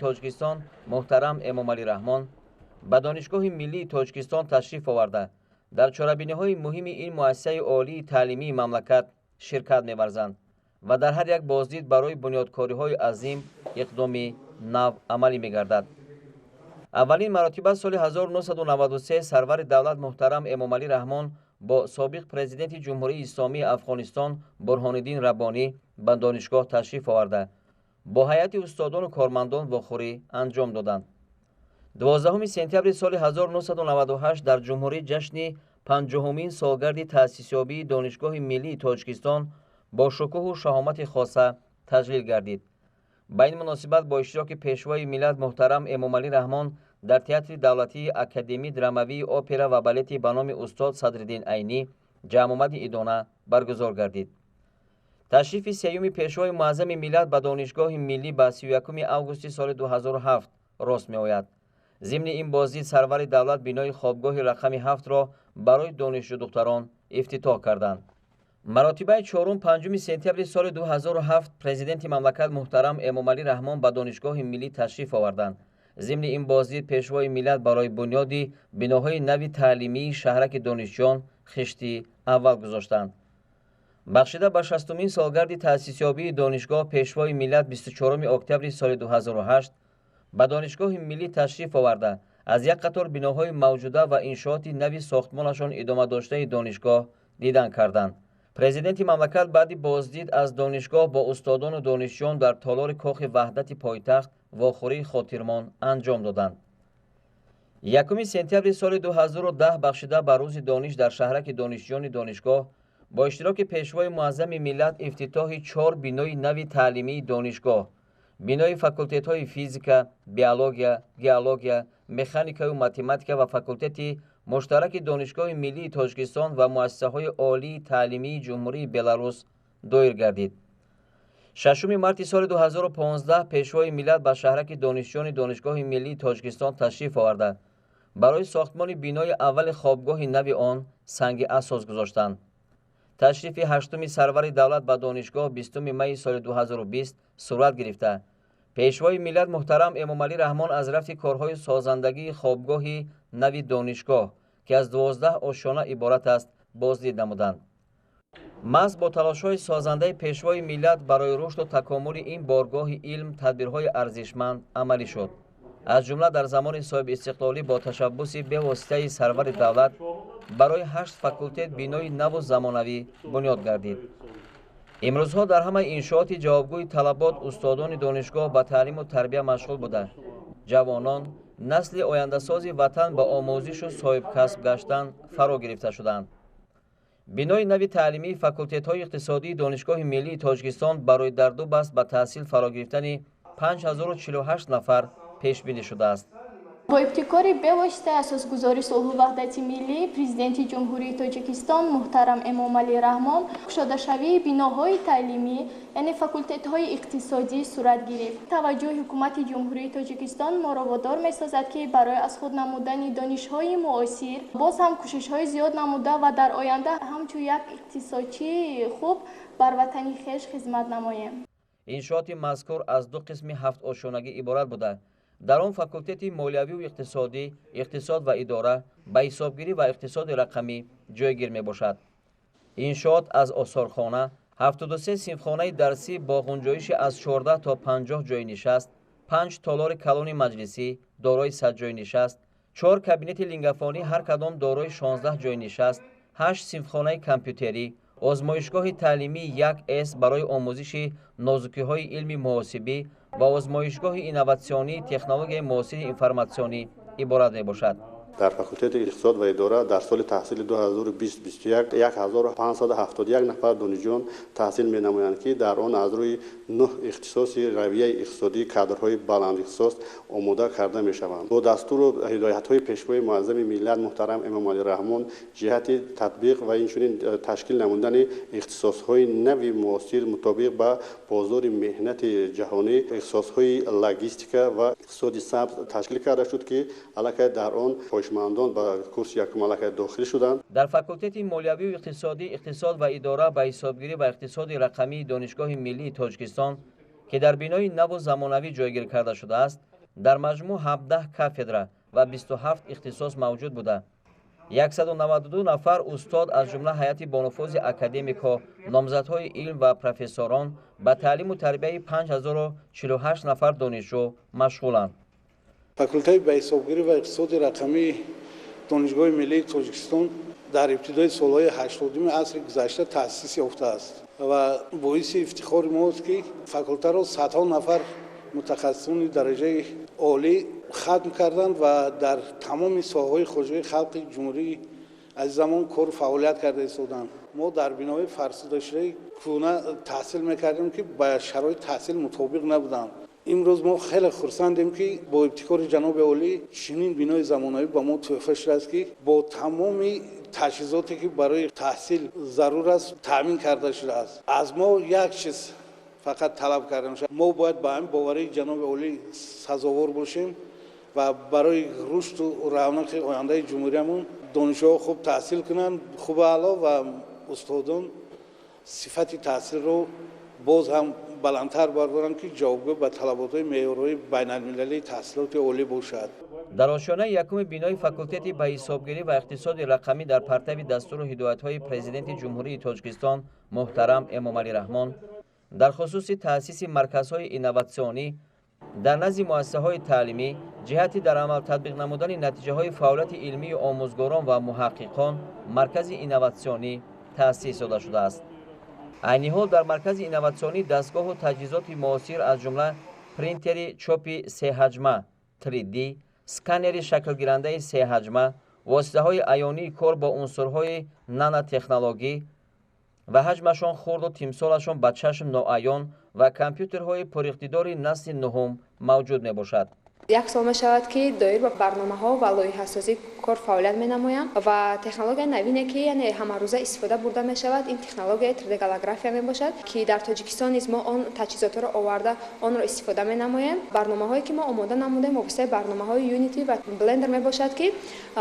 Тоҷикистон муҳтарам Эмомалӣ Раҳмон ба Донишгоҳи миллии Тоҷикистон ташриф оварда, дар чорабиниҳои муҳими ин муассисаи олии таълимии мамлакат ширкат меварзанд ва дар ҳар як боздид барои бунёдкориҳои азим иқдоми нав амалӣ мегардад. Аввалин маротиба соли 1993 сарвари давлат муҳтарам Эмомалӣ Раҳмон бо собиқ президенти Ҷумҳурии Исломии Афғонистон Бурҳониддин Раббонӣ ба донишгоҳ ташриф оварда, бо ҳайати устодону кормандон вохӯрӣ анҷом доданд. 12 сентябри соли 1998 дар ҷумҳурӣ ҷашни 50-умин солгарди таъсисёбии Донишгоҳи миллии Тоҷикистон бо шукӯҳу шаҳомати хоса таҷлил гардид. Ба ин муносибат бо иштироки Пешвои миллат муҳтарам Эмомалӣ Раҳмон дар Театри давлатии академӣ драмавии опера ва балети ба номи устод Садриддин Айнӣ ҷамъомади идона баргузор гардид. Ташрифи сеюми Пешвои муаззами миллат ба Донишгоҳи миллӣ ба 31 августи соли 2007 рост меояд. Зимни ин боздид сарвари давлат бинои хобгоҳи рақами 7-ро барои донишҷӯдухтарон ифтитоҳ карданд. Маротибаи чорум 5 сентябри соли 2007 президенти мамлакат муҳтарам Эмомалӣ Раҳмон ба Донишгоҳи миллӣ ташриф оварданд. Зимни ин боздид Пешвои миллат барои бунёди биноҳои нави таълимии шаҳраки донишҷӯён хишти аввал гузоштанд. Бахшида ба 60-умин солгарди таъсисёбии донишгоҳ Пешвои миллат 24 октябри соли 2008 ба Донишгоҳи миллӣ ташриф оварда, аз як қатор биноҳои мавҷуда ва иншооти нави сохтмонашон идома доштаи донишгоҳ дидан карданд. Президенти мамлакат баъди боздид аз донишгоҳ бо устодону донишҷӯён дар толори Кохи Ваҳдати пойтахт вохӯрии хотирмон анҷом доданд. 1 сентябри соли 2010 бахшида ба Рӯзи дониш дар шаҳраки донишҷӯёни донишгоҳ бо иштироки Пешвои муаззами миллат ифтитоҳи чор бинои нави таълимии донишгоҳ, бинои факултетҳои физика, биология, геология, механикаю математика ва факултети муштараки Донишгоҳи миллии Тоҷикистон ва муассисаҳои олии таълимии Ҷумҳурии Беларус доир гардид. 6 марти соли 2015 Пешвои миллат ба шаҳраки донишҷӯёни Донишгоҳи миллии Тоҷикистон ташриф оварда, барои сохтмони бинои аввали хобгоҳи нави он санги асос гузоштанд. Ташрифи ҳаштуми сарвари давлат ба донишгоҳ 20 майи соли 2020 сурат гирифта, Пешвои миллат муҳтарам Эмомалӣ Раҳмон аз рафти корҳои созандагии хобгоҳи нави донишгоҳ, ки аз 12 ошёна иборат аст, боздид намуданд. Маҳз бо талошҳои созандаи Пешвои миллат барои рушду такомули ин боргоҳи илм тадбирҳои арзишманд амалӣ шуд. Аз ҷумла дар замони соҳибистиқлолӣ бо ташаббуси бевоситаи сарвари давлат барои ҳашт факултет бинои наву замонавӣ бунёд гардид. Имрӯзҳо дар ҳамаи иншооти ҷавобгӯи талабот устодони донишгоҳ ба таълиму тарбия машғул буда, ҷавонон, насли ояндасози ватан, ба омӯзишу соҳибкасб гаштан фаро гирифта шуданд. Бинои нави таълимии факултетҳои иқтисодии Донишгоҳи миллии Тоҷикистон барои дар ду баст ба таҳсил фаро гирифтани 5048 нафар пешбинӣ шудааст. Бо ибтикори бевоситаи Асосгузори сулҳу ваҳдати миллӣ, Президенти Ҷумҳурии Тоҷикистон муҳтарам Эмомалӣ Раҳмон кушодашавии биноҳои таълимӣ, яъне факултетҳои иқтисодӣ, сурат гирифт. Таваҷҷӯҳи Ҳукумати Ҷумҳурии Тоҷикистон моро водор месозад, ки барои аз худ намудани донишҳои муосир боз ҳам кӯшишҳои зиёд намуда ва дар оянда ҳамчун як иқтисодчии хуб бар ватани хеш хизмат намоем. Иншооти мазкур аз ду қисми ҳафтошёнагӣ иборат буда, дар он факултети молиявию иқтисодӣ, иқтисод ва идора, ба ҳисобгирӣ ва иқтисоди рақамӣ ҷойгир мебошад. Иншоот аз осорхона, 73 синфхонаи дарсӣ бо ғунҷоиши аз 14 то 50 ҷойи нишаст, панҷ толори калони маҷлисӣ дорои 100 ҷойи нишаст, чор кабинети лингафонӣ, ҳар кадом дорои 16 ҷойи нишаст, ҳашт синфхонаи компютерӣ, озмоишгоҳи таълимии 1С барои омӯзиши нозукиҳои илми муҳосибӣ ва озмоишгоҳи инноватсионии технологияи муосири информатсионӣ иборат мебошад. Дар факултети иқтисод ва идора дар соли таҳсили 2020-21 1571 нафар донишҷӯён таҳсил менамоянд, ки дар он аз рӯи нӯҳ ихтисоси равияи иқтисодӣ кадрҳои баландихтисос омода карда мешаванд. Бо дастуру ҳидоятҳои Пешвои муаззами миллат муҳтарам Эмомалӣ Раҳмон ҷиҳати татбиқ ва инчунин ташкил намудани ихтисосҳои нави муосир мутобиқ ба бозори меҳнати ҷаҳонӣ ихтисосҳои логистика ва иқтисоди сабз ташкил карда шуд, ки аллакай дар он хоҳишмандон ба курси якум аллакай дохил шуданд. Дар факултети молиявию иқтисодӣ, иқтисод ва идора, ба ҳисобгирӣ ва иқтисоди рақамии Донишгоҳи миллии Тоҷикистон Ки дар бинои наву замонавӣ ҷойгир карда шудааст, дар маҷмӯъ 17 кафедра ва 27 ихтисос мавҷуд буда, 192 нафар устод, аз ҷумла ҳайати бонуфузи академикҳо, номзадҳои илм ва профессорон ба таълиму тарбияи 5048 нафар донишҷӯ машғуланд. Факултаи ба ҳисобгирӣ ва иқтисоди рақамии Донишгоҳи миллии Тоҷикистон дар ибтидои солҳои 80-уми асри гузашта таъсис ёфтааст ва боиси ифтихори мост, ки факултаро садҳо нафар мутахассисони дараҷаи олӣ хатм карданд ва дар тамоми соҳаҳои хоҷагии халқи ҷумҳурии азизамон кору фаъолият карда истоданд. Мо дар биноҳои фарсудашудаи кӯҳна таҳсил мекардем, ки ба шароити таҳсил мутобиқ набуданд. Имрӯз мо хеле хурсандем, ки бо ибтикори ҷаноби олӣ чунин бинои замонавӣ ба мо тӯҳфа шудааст, ки бо тамоми таҷҳизоте, ки барои таҳсил зарур аст, таъмин карда шудааст. Аз мо як чиз фақат талаб карда мешавад: мо бояд ба ҳамин боварии ҷаноби олӣ сазовор бошем ва барои рушду равнақи ояндаи ҷумҳуриямон донишҷӯҳо хуб таҳсил кунанд, хуб аъло, ва устодон сифати таҳсилро боз ҳам баландтар бардоранд, ки ҷавобгӯ ба талаботҳои меъёрҳои байналмилалии таҳсилоти олӣ бошад. Дар ошёнаи якуми бинои факултети ба ҳисобгирӣ ва иқтисоди рақамӣ дар партави дастуру ҳидоятҳои Президенти Ҷумҳурии Тоҷикистон муҳтарам Эмомалӣ Раҳмон дар хусуси таъсиси марказҳои инноватсионӣ дар назди муассисаҳои таълимӣ ҷиҳати дар амал татбиқ намудани натиҷаҳои фаъолияти илмии омӯзгорон ва муҳаққиқон маркази инноватсионӣ таъсис дода шудааст. Айни ҳол дар маркази инноватсионӣ дастгоҳу таҷҳизоти муосир, аз ҷумла принтери чопи сеҳаҷма 3D, сканери шаклгирандаи сеҳаҷма, воситаҳои аёнии кор бо унсурҳои нанотехнологӣ ва ҳаҷмашон хурду тимсолашон ба чашм ноаён ва компютерҳои пуриқтидори насли нуҳум мавҷуд мебошад. Як сол мешавад, ки доир ба барномаҳо ва лоиҳасозӣ кор фаъолият менамоям ва технологияи навине, ки яъне ҳамарӯза истифода бурда мешавад, ин технологияи 3D голография мебошад, ки дар Тоҷикистон низ мо он таҷҳизотҳоро оварда, онро истифода менамоем. Барномаҳое, ки мо омода намудем, бо воситаи барномаҳои Unity ва Blender мебошад, ки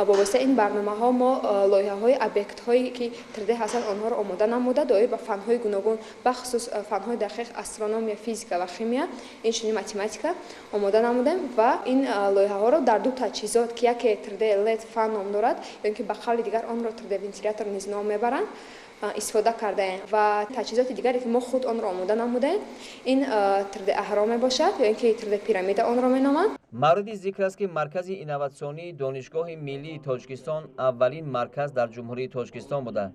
бо воситаи ин барномаҳо мо лоиҳаҳои объектҳое, ки 3D ҳастанд, онҳоро омода намуда, доир ба фанҳои гуногун, бахусус фанҳои дақиқ, астрономия, физика ва химия, инчунин математика омода намудем ва ин лоиҳаҳоро дар ду таҷҳизот, ки яке 3D LED fan ном дорад ё ин ки ба қавли дигар онро 3D вентилятор низ ном мебаранд, истифода кардаем ва таҷҳизоти дигаре, ки мо худ онро омода намудаем, ин 3D аҳром мебошад ё ин ки 3D пирамида онро меноманд. Мавриди зикр аст, ки маркази инноватсионии Донишгоҳи миллии Тоҷикистон аввалин марказ дар Ҷумҳурии Тоҷикистон буда,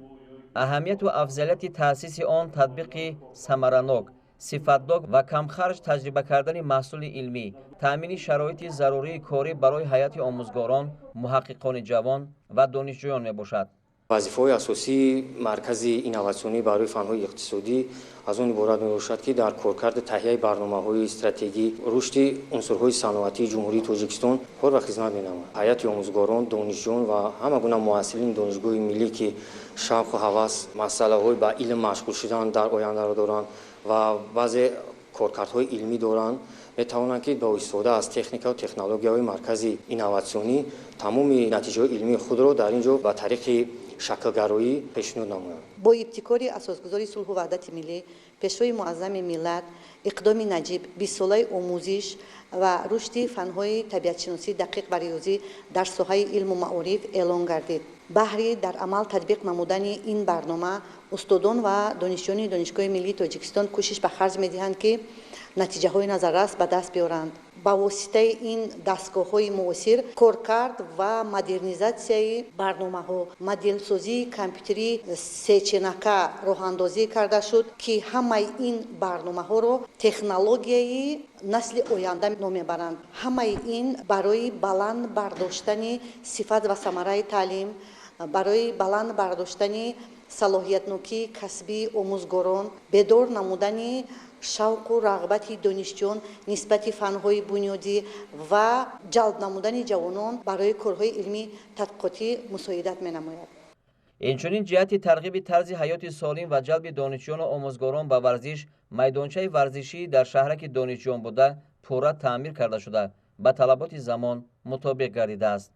аҳамияту афзалияти таъсиси он татбиқи самаранок, сифатнок ва камхарҷ таҷриба кардани маҳсули илмӣ, таъмини шароити зарурии корӣ барои ҳайати омӯзгорон, муҳаққиқони ҷавон ва донишҷӯён мебошад. Вазифаҳои асосии маркази инноватсионӣ барои фанҳои иқтисодӣ аз он иборат мебошад, ки дар коркарди таҳияи барномаҳои стратегӣ, рушди унсурҳои саноатии Ҷумҳурии Тоҷикистон кор ва хизмат менамояд. Ҳайати омӯзгорон, донишҷӯён ва ҳама гуна муҳассилини Донишгоҳи миллӣ, ки шавқу ҳавас масъалаҳои ба илм машғул шудан дар ояндаро доранд ва баъзе коркардҳои илмӣ доранд, метавонанд, ки бо истифода аз техникаву технологияҳои маркази инноватсионӣ тамоми натиҷаҳои илмии худро дар ин ҷо ба тариқи шаклгароӣ пешниҳод намоянд. Бо ибтикори Асосгузори сулҳу ваҳдати миллӣ, Пешвои муаззами миллат, иқдоми наҷиб 20-солаи омӯзиш ва рушди фанҳои табиатшиносӣ, дақиқ ва риёзӣ дар соҳаи илму маориф эълон гардид. Баҳри дар амал татбиқ намудани ин барнома устодон ва донишҷӯёни Донишгоҳи миллии Тоҷикистон кӯшиш ба харҷ медиҳанд, ки натиҷаҳои назаррас ба даст биёранд. Ба воситаи ин дастгоҳҳои муосир коркард ва модернизатсияи барномаҳо, моделсозии компютерии сеченака роҳандозӣ карда шуд, ки ҳамаи ин барномаҳоро технологияи насли оянда ном мебаранд. Ҳамаи ин барои баланд бардоштани сифат ва самараи таълим, барои баланд бардоштани салоҳиятнокии касбии омӯзгорон, бедор намудани шавқу рағбати донишҷӯён нисбати фанҳои бунёдӣ ва ҷалб намудани ҷавонон барои корҳои илмӣ тадқиқотӣ мусоидат менамояд. Инчунин, ҷиҳати тарғиби тарзи ҳаёти солим ва ҷалби донишҷӯёну омӯзгорон ба варзиш майдончаи варзишӣ дар шаҳраки донишҷӯён буда, пурра таъмир карда шуда, ба талаботи замон мутобиқ гардидааст.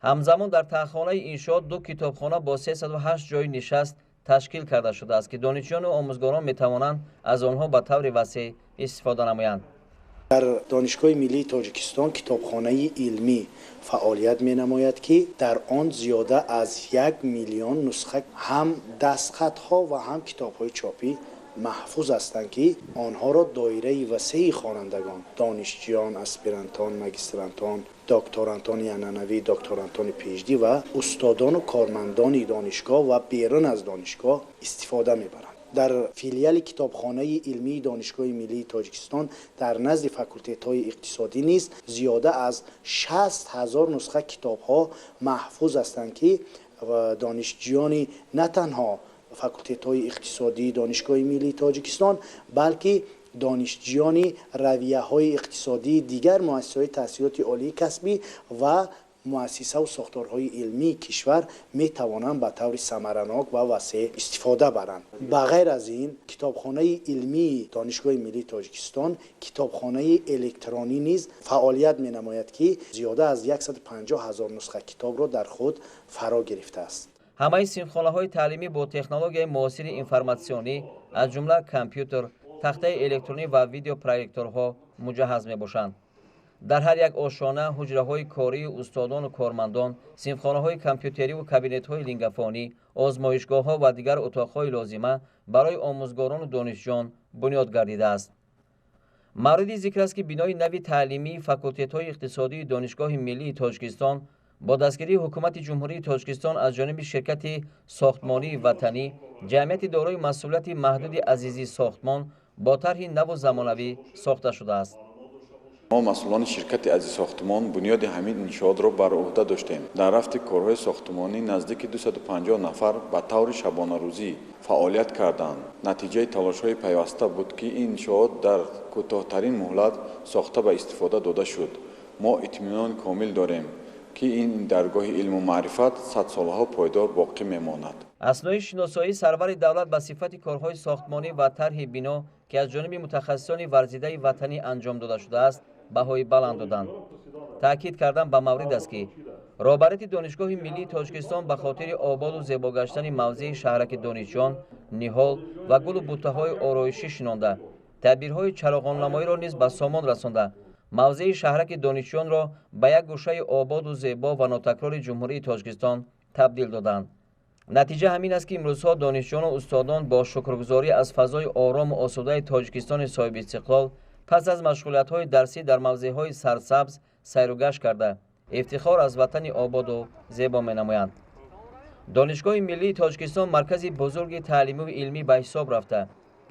Ҳамзамон дар таҳхонаи иншоот ду китобхона бо 308 ҷойи нишаст Ташкил карда шудааст, ки донишҷӯёну омӯзгорон метавонанд аз онҳо ба таври васеъ истифода намоянд. Дар Донишгоҳи миллии Тоҷикистон китобхонаи илмӣ фаъолият менамояд, ки дар он зиёда аз 1 миллион нусха ҳам дастхатҳо ва ҳам китобҳои чопӣ маҳфуз ҳастанд, ки онҳоро доираи васеи хонандагон, донишҷӯён, аспирантон, магистрантон, докторантони анъанавӣ, докторантони PhD ва устодону кормандони донишгоҳ ва берун аз донишгоҳ истифода мебаранд. Дар филиали китобхонаи илмии Донишгоҳи миллии Тоҷикистон дар назди факултетҳои иқтисодӣ низ зиёда аз 60 000 нусха китобҳо маҳфуз ҳастанд, ки донишҷӯёни на танҳо факултетҳои иқтисодии Донишгоҳи миллии Тоҷикистон, балки донишҷӯёни равияҳои иқтисодии дигар муассисаҳои таҳсилоти олии касбӣ ва муассисаву сохторҳои илмии кишвар метавонанд ба таври самаранок ва васеъ истифода баранд. Ба ғайр аз ин, китобхонаи илмии Донишгоҳи миллии Тоҷикистон китобхонаи электронӣ низ фаъолият менамояд, ки зиёда аз 150 000 нусха китобро дар худ фаро гирифтааст. Ҳамаи синфхонаҳои таълимӣ бо технологияи муосири информатсионӣ, аз ҷумла компютер, тахтаи электронӣ ва видеопроекторҳо муҷаҳҳаз мебошанд. Дар ҳар як ошёна ҳуҷраҳои кории устодону кормандон, синфхонаҳои компютериву кабинетҳои лингафонӣ, озмоишгоҳҳо ва дигар утоқҳои лозима барои омӯзгорону донишҷӯён бунёд гардидааст. Мавриди зикр аст, ки бинои нави таълимии факултетҳои иқтисодии Донишгоҳи миллии Тоҷикистон бо дастгирии Ҳукумати Ҷумҳурии Тоҷикистон аз ҷониби ширкати сохтмонии ватанӣ, ҷамъияти дорои масъулияти маҳдуди Азизӣ сохтмон, бо тарҳи наву замонавӣ сохта шудааст. Мо, масъулони ширкати Азизсохтмон, бунёди ҳамин иншоотро бар уҳда доштем. Дар рафти корҳои сохтмонӣ наздики 250 нафар ба таври шабонарӯзӣ фаъолият карданд. Натиҷаи талошҳои пайваста буд, ки ин иншоот дар кӯтоҳтарин муҳлат сохта ба истифода дода шуд. Мо итминони комил дорем, ки ин даргоҳи илму маърифат садсолаҳо пойдор боқӣ мемонад. Аснои шиносоии сарвари давлат ба сифати корҳои сохтмонӣ ва тарҳи бино, ки аз ҷониби мутахассисони варзидаи ватанӣ анҷом дода шудааст, баҳои баланд доданд. Таъкид кардан ба маврид аст, ки роҳбарияти Донишгоҳи миллии Тоҷикистон ба хотири ободу зебо гаштани мавзеи шаҳраки донишҷӯён ниҳол ва гулу буттаҳои ороишӣ шинонда, тадбирҳои чароғоннамоиро низ ба сомон расонда, мавзеи шаҳраки донишҷӯёнро ба як гӯшаи ободу зебо ва нотакрори Ҷумҳурии Тоҷикистон табдил доданд. Натиҷа ҳамин аст, ки имрӯзҳо донишҷӯёну устодон бо шукргузорӣ аз фазои орому осудаи Тоҷикистони соҳибистиқлол пас аз машғулиятҳои дарсӣ дар мавзеъҳои сарсабз сайру гашт карда, ифтихор аз ватани ободу зебо менамоянд. Донишгоҳи миллии Тоҷикистон маркази бузурги таълимию илмӣ ба ҳисоб рафта,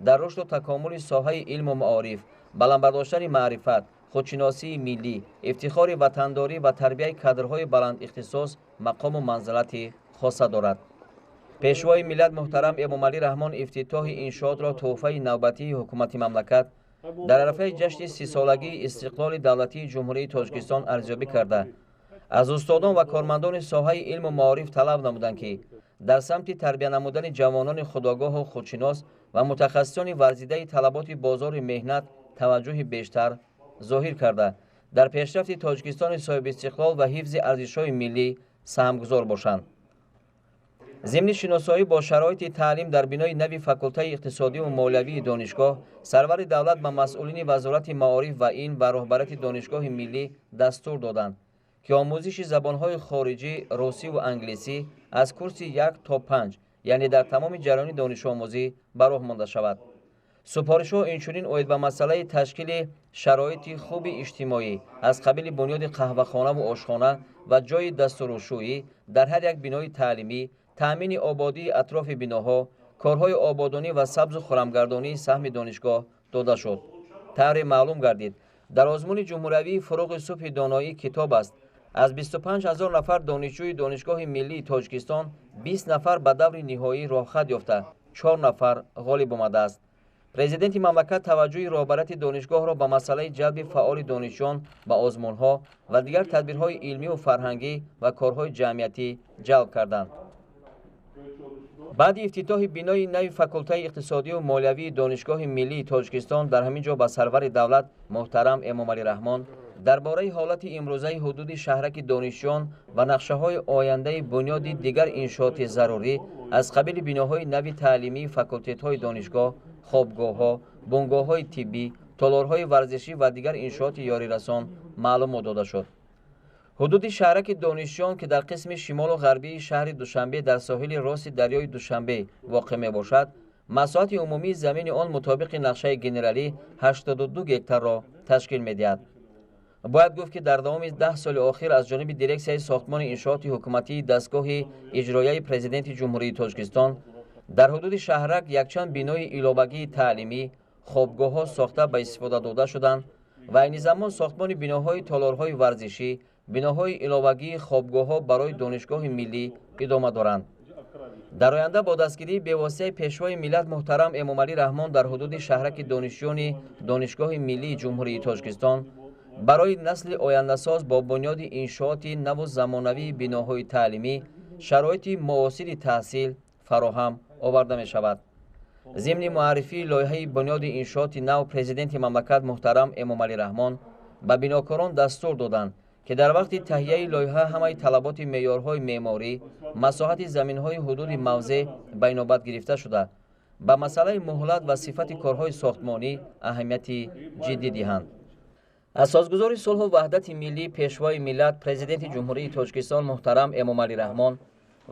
дар рушду такомули соҳаи илму маориф, баланд бардоштани маърифат, худшиносии миллӣ, ифтихори ватандорӣ ва тарбияи кадрҳои баландихтисос мақому манзилати хоса дорад. Пешвои миллат муҳтарам Эмомалӣ Раҳмон ифтитоҳи иншоотро тӯҳфаи навбатии ҳукумати мамлакат дар арафаи ҷашни 30-солагии истиқлоли давлатии Ҷумҳурии Тоҷикистон арзёбӣ карда, аз устодон ва кормандони соҳаи илму маориф талаб намуданд, ки дар самти тарбия намудани ҷавонони худогоҳу худшинос ва мутахассисони варзидаи талаботи бозори меҳнат таваҷҷӯҳи бештар зоҳир карда, дар пешрафти Тоҷикистони соҳибистиқлол ва ҳифзи арзишҳои миллӣ саҳмгузор бошанд. Зимни шиносоӣ бо шароити таълим дар бинои нави факултаи иқтисодиву молиявии донишгоҳ, сарвари давлат ба масъулини Вазорати маориф ва илм ва роҳбарияти Донишгоҳи миллӣ дастур доданд, ки омӯзиши забонҳои хориҷӣ, русиву англисӣ, аз курси 1 то 5, яъне дар тамоми ҷараёни донишомӯзӣ ба роҳ монда шавад. Супоришҳо инчунин оид ба масъалаи ташкили шароити хуби иҷтимоӣ аз қабили бунёди қаҳвахонаву ошхона ва ҷойи дастурушӯӣ дар ҳар як бинои таълимӣ, таъмини ободии атрофи биноҳо, корҳои ободонӣ ва сабзу хурамгардонии саҳми донишгоҳ дода шуд. Тавре маълум гардид, дар озмуни ҷумҳуриявии «Фуруғи субҳи доноӣ китоб аст» аз 25 ҳазор нафар донишҷӯи Донишгоҳи миллии Тоҷикистон 20 нафар ба даври ниҳоӣ роҳхат ёфта, чор нафар ғолиб омадааст. Президенти мамлакат таваҷҷӯҳи роҳбарияти донишгоҳро ба масъалаи ҷалби фаъоли донишҷӯён ба озмунҳо ва дигар тадбирҳои илмиву фарҳангӣ ва корҳои ҷамъиятӣ ҷалб карданд. Баъди ифтитоҳи бинои нави факултаи иқтисодию молиявии Донишгоҳи миллии Тоҷикистон дар ҳамин ҷо ба сарвари давлат муҳтарам Эмомалӣ Раҳмон Дар бораи ҳолати имрӯзаи ҳудуди шаҳраки донишҷӯён ва нақшаҳои ояндаи бунёди дигар иншооти зарурӣ аз қабили биноҳои нави таълимии факултетҳои донишгоҳ, хобгоҳҳо, бунгоҳҳои тиббӣ, толорҳои варзишӣ ва дигар иншооти ёрирасон маълумот дода шуд. Ҳудуди шаҳраки донишҷӯён, ки дар қисми шимолу ғарбии шаҳри Душанбе дар соҳили рости дарёи Душанбе воқеъ мебошад, масоҳати умумии замини он мутобиқи нақшаи генералӣ 82 гектарро ташкил медиҳад. Бояд гуфт, ки дар давоми 10 соли охир аз ҷониби дирексияи сохтмони иншооти ҳукуматии дастгоҳи иҷроияи Президенти Ҷумҳурии Тоҷикистон дар ҳудуди шаҳрак якчанд бинои иловагии таълимӣ, хобгоҳҳо сохта ба истифода дода шуданд ва айни замон сохтмони биноҳои толорҳои варзишӣ, биноҳои иловагии хобгоҳҳо барои Донишгоҳи миллӣ идома доранд. Дар оянда бо дастгирии бевоситаи Пешвои миллат муҳтарам Эмомалӣ Раҳмон дар ҳудуди шаҳраки донишҷӯёни Донишгоҳи миллии Ҷумҳурии Тоҷикистон барои насли ояндасоз бо бунёди иншооти наву замонавии биноҳои таълимӣ шароити муосири таҳсил фароҳам оварда мешавад. Зимни муаррифии лоиҳаи бунёди иншооти нав Президенти мамлакат муҳтарам Эмомалӣ Раҳмон ба бинокорон дастур доданд, ки дар вақти таҳияи лоиҳа ҳамаи талаботи меъёрҳои меъморӣ, масоҳати заминҳои ҳудуди мавзеъ ба инобат гирифта шуда, ба масъалаи муҳлат ва сифати корҳои сохтмонӣ аҳамияти ҷиддӣ диҳанд. Асосгузори сулҳу ваҳдати миллӣ, Пешвои миллат, Президенти Ҷумҳурии Тоҷикистон муҳтарам Эмомалӣ Раҳмон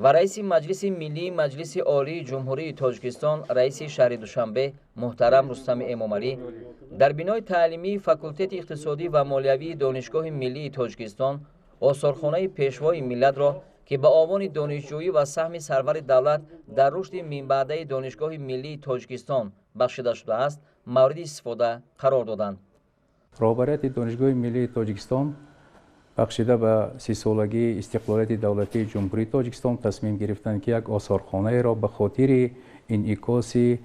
ва раиси Маҷлиси Миллии Маҷлиси Олии Ҷумҳурии Тоҷикистон, раиси шаҳри Душанбе муҳтарам Рустами Эмомалӣ дар бинои таълимии факултети иқтисодӣ ва молиявии Донишгоҳи миллии Тоҷикистон осорхонаи Пешвои миллатро, ки ба овони донишҷӯӣ ва саҳми сарвари давлат дар рушди минбаъдаи Донишгоҳи миллии Тоҷикистон бахшида шудааст, мавриди истифода қарор доданд. Роҳбарияти Донишгоҳи миллии Тоҷикистон бахшида ба 30-солагии истиқлолияти давлатии Ҷумҳурии Тоҷикистон тасмим гирифтанд, ки як осорхонаеро ба хотири инъикоси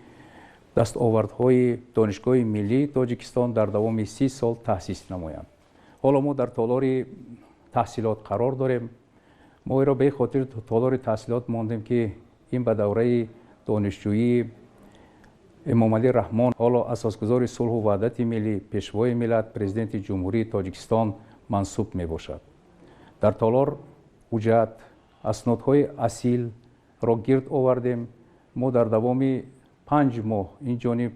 дастовардҳои Донишгоҳи миллии Тоҷикистон дар давоми 30 сол таъсис намоянд. Ҳоло мо дар толори таҳсилот қарор дорем. Мо иро бехотир толори таҳсилот мондем, ки ин ба давраи донишҷӯии Эмомалӣ Раҳмон, ҳоло асосгузори сулҳу ваҳдати миллӣ, Пешвои миллат, Президенти Ҷумҳурии Тоҷикистон мансуб мебошад. Дар толор ҳуҷҷат, аснодҳои асилро гирд овардем. Мо дар давоми 5 моҳ ин ҷониб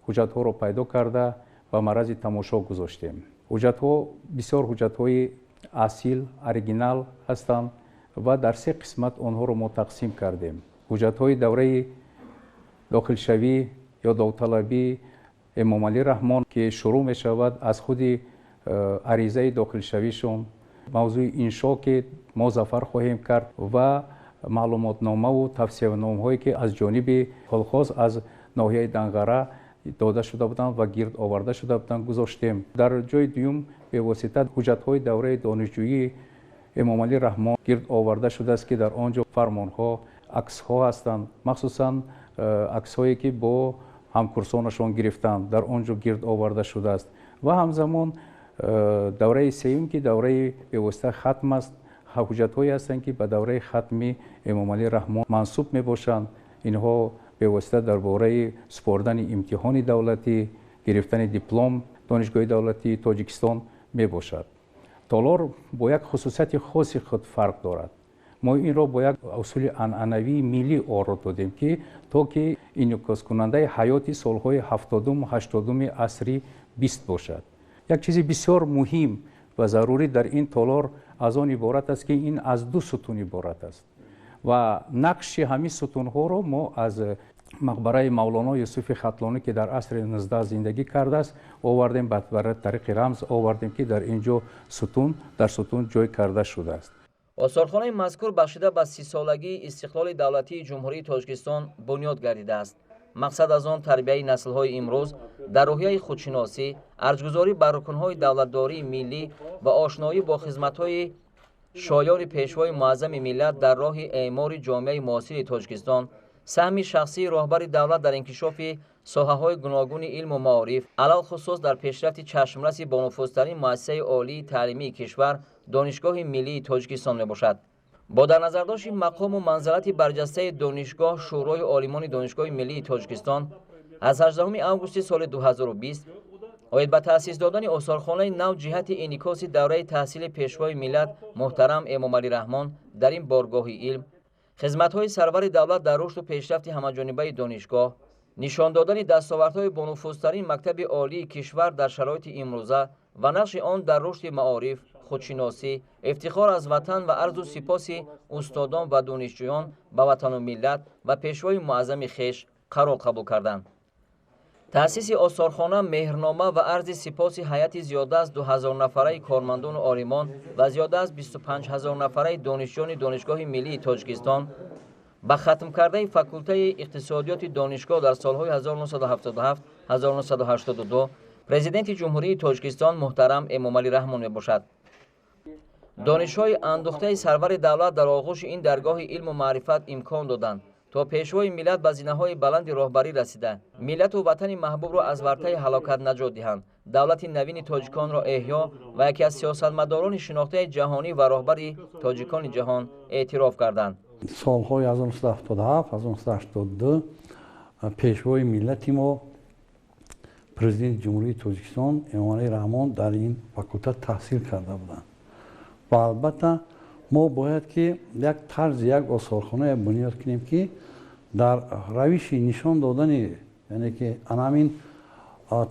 ҳуҷҷатҳоро пайдо карда ба маррази тамошо гузоштем. Ҳуҷҷатҳо бисёр ҳуҷҷатҳои асил, оригинал ҳастанд ва дар се қисмат онҳоро мо тақсим кардем. Ҳуҷҷатҳои давраи дохилшавӣ ё довталабии Эмомалӣ Раҳмон, ки шурӯъ мешавад аз худи аризаи дохилшавишон, мавзӯи иншо, ки мо зафар хоҳем кард, ва маълумотномаву тавсияномаҳое, ки аз ҷониби колхоз аз ноҳияи Данғара дода шуда буданд ва гирд оварда шуда буданд, гузоштем. Дар ҷои дуюм бевосита ҳуҷҷатҳои давраи донишҷӯии Эмомалӣ Раҳмон гирд оварда шудааст, ки дар он ҷо фармонҳо, аксҳо ҳастанд, махсусан аксҳое, ки бо ҳамкурсонашон гирифтанд, дар он ҷо гирд оварда шудааст. Ва ҳамзамон давраи сеюм, ки давраи бевосита хатм аст, ҳуҷҷатҳое ҳастанд, ки ба давраи хатми Эмомалӣ Раҳмон мансуб мебошанд. Инҳо бевосита дар бораи супордани имтиҳони давлатӣ, гирифтани диплом Донишгоҳи давлатии Тоҷикистон мебошад. Толор бо як хусусияти хоси худ фарқ дорад. Мо инро бо як усули анъанавии миллӣ оро додем, ки то ки инъикоскунандаи ҳаёти солҳои 70-уму 80-уми асри 20 бошад. Як чизи бисёр муҳим ва зарурӣ дар ин толор аз он иборат аст, ки ин аз ду сутун иборат аст ва нақши ҳамин сутунҳоро мо аз мақбараи Мавлоно Юсуфи Хатлонӣ, ки дар асри 19 зиндагӣ кардааст, овардем, ба тариқи рамз овардем, ки дар ин ҷо сутун дар сутун ҷой карда шудааст. Осорхонаи мазкур бахшида ба 30-солагии истиқлоли давлатии Ҷумҳурии Тоҷикистон бунёд гардидааст. Мақсад аз он тарбияи наслҳои имрӯз дар рӯҳияи худшиносӣ, арҷгузорӣ бар рукнҳои давлатдории миллӣ ва ошноӣ бо хизматҳои шоёни Пешвои муаззами миллат дар роҳи эъмори ҷомеаи муосири Тоҷикистон, саҳми шахсии роҳбари давлат дар инкишофи соҳаҳои гуногуни илму маориф, алалхусус дар пешрафти чашмраси бонуфузтарин муассисаи олии таълимии кишвар, Донишгоҳи миллии Тоҷикистон мебошад. Бо дар назардошти мақому манзалати барҷастаи донишгоҳ, Шӯрои олимони Донишгоҳи миллии Тоҷикистон аз 18 августи соли 2020 Оид ба таъсис додани осорхонаи нав ҷиҳати инъикоси давраи таҳсили Пешвои миллат муҳтарам Эмомалӣ Раҳмон дар ин боргоҳи илм, хизматҳои сарвари давлат дар рушду пешрафти ҳамаҷонибаи донишгоҳ, нишон додани дастовардҳои бонуфузтарин мактаби олии кишвар дар шароити имрӯза ва нақши он дар рушди маориф, худшиносӣ, ифтихор аз ватан ва арзу сипоси устодон ва донишҷӯён ба ватану миллат ва пешвои муаззами хеш қарор қабул карданд. Таъсиси осорхона меҳрнома ва арзи сипоси ҳайати зиёда аз 2000 нафараи кормандону олимон ва зиёда аз 25 000 нафараи донишҷӯёни Донишгоҳи миллии Тоҷикистон ба хатмкардаи факултаи иқтисодиёти донишгоҳ дар солҳои 1977-1982 Президенти Ҷумҳурии Тоҷикистон муҳтарам Эмомалӣ Раҳмон мебошад. Донишҳои андӯхтаи сарвари давлат дар оғӯши ин даргоҳи илму маърифат имкон доданд, то Пешвои миллат ба зинаҳои баланди роҳбарӣ расида, миллату ватани маҳбубро аз вартаи ҳалокат наҷот диҳанд, давлати навини тоҷиконро эҳё ва яке аз сиёсатмадорони шинохтаи ҷаҳонӣ ва роҳбари тоҷикони ҷаҳон эътироф карданд. Солҳои 1977-1982 Пешвои миллати мо, Президенти Ҷумҳурии Тоҷикистон Эмомалӣ Раҳмон дар ин факултет таҳсил карда буданд. Ва албатта мо бояд ки як тарзи як осорхонае бунёд кунем, ки дар равиши нишон додани, яъне ки ана ҳамин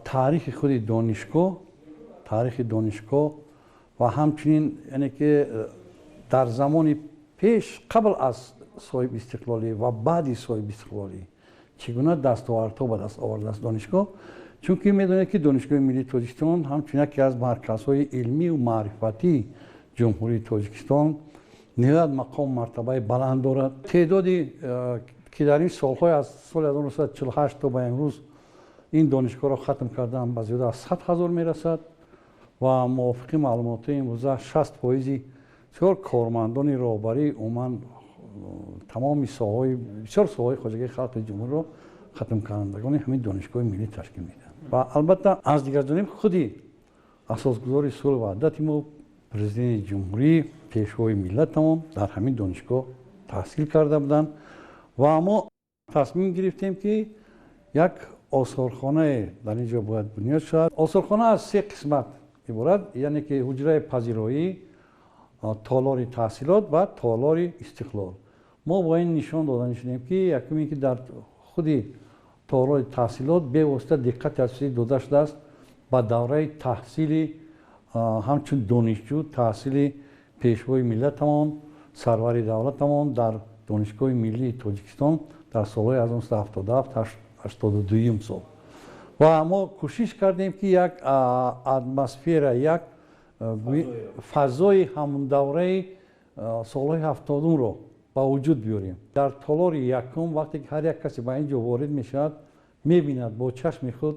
таърихи худи донишгоҳ, таърихи донишгоҳ ва ҳамчунин, яъне ки дар замони пеш, қабл аз соҳибистиқлолӣ ва баъди соҳибистиқлолӣ чӣ гуна дастовардҳо ба даст овардааст донишгоҳ. Чунки медонед, ки Донишгоҳи миллии Тоҷикистон ҳамчун яке аз марказҳои илмию маърифатии Ҷумҳурии Тоҷикистон ниҳоят мақому мартабаи баланд дорад. Теъдоди ки дар ин солҳои аз соли 1948 то ба имрӯз ин донишгоҳро хатм кардаанд, ба зиёда аз 100 ҳазор мерасад ва мувофиқи маълумотҳои имрӯза 60% бисёр кормандони роҳбарӣ, умуман тамоми соҳаҳои, бисёр соҳаҳои хоҷагии халқи ҷумҳурро хатмкунандагони ҳамин донишгоҳи миллӣ ташкил медиҳанд. Ва албатта, аз дигар ҷониб, худи асосгузори сулҳу ваҳдати мо, Президенти ҷумҳурӣ, Пешвои миллатамон дар ҳамин донишгоҳ таҳсил карда буданд ва мо тасмим гирифтем, ки як осорхонае дар ин ҷо бояд бунёд шавад. Осорхона аз се қисмат иборат, яъне ки ҳуҷраи пазироӣ, толори таҳсилот ва толори истиқлол. Мо бо ин нишон дода шудем, ки якум ин ки дар худи толори таҳсилот бевосита диққати асосӣ дода шудааст ба давраи таҳсили ҳамчун донишҷӯ, таҳсили Пешвои миллатамон, сарвари давлатамон дар Донишгоҳи миллии Тоҷикистон дар солҳои 1977-82 сол. Ва мо кӯшиш кардем, ки як атмосфера, як фазои ҳамон давраи солҳои 70-умро ба вуҷуд биёрем. Дар толори якум, вақте ки ҳар як касе ба ин ҷо ворид мешавад, мебинад, бо чашми худ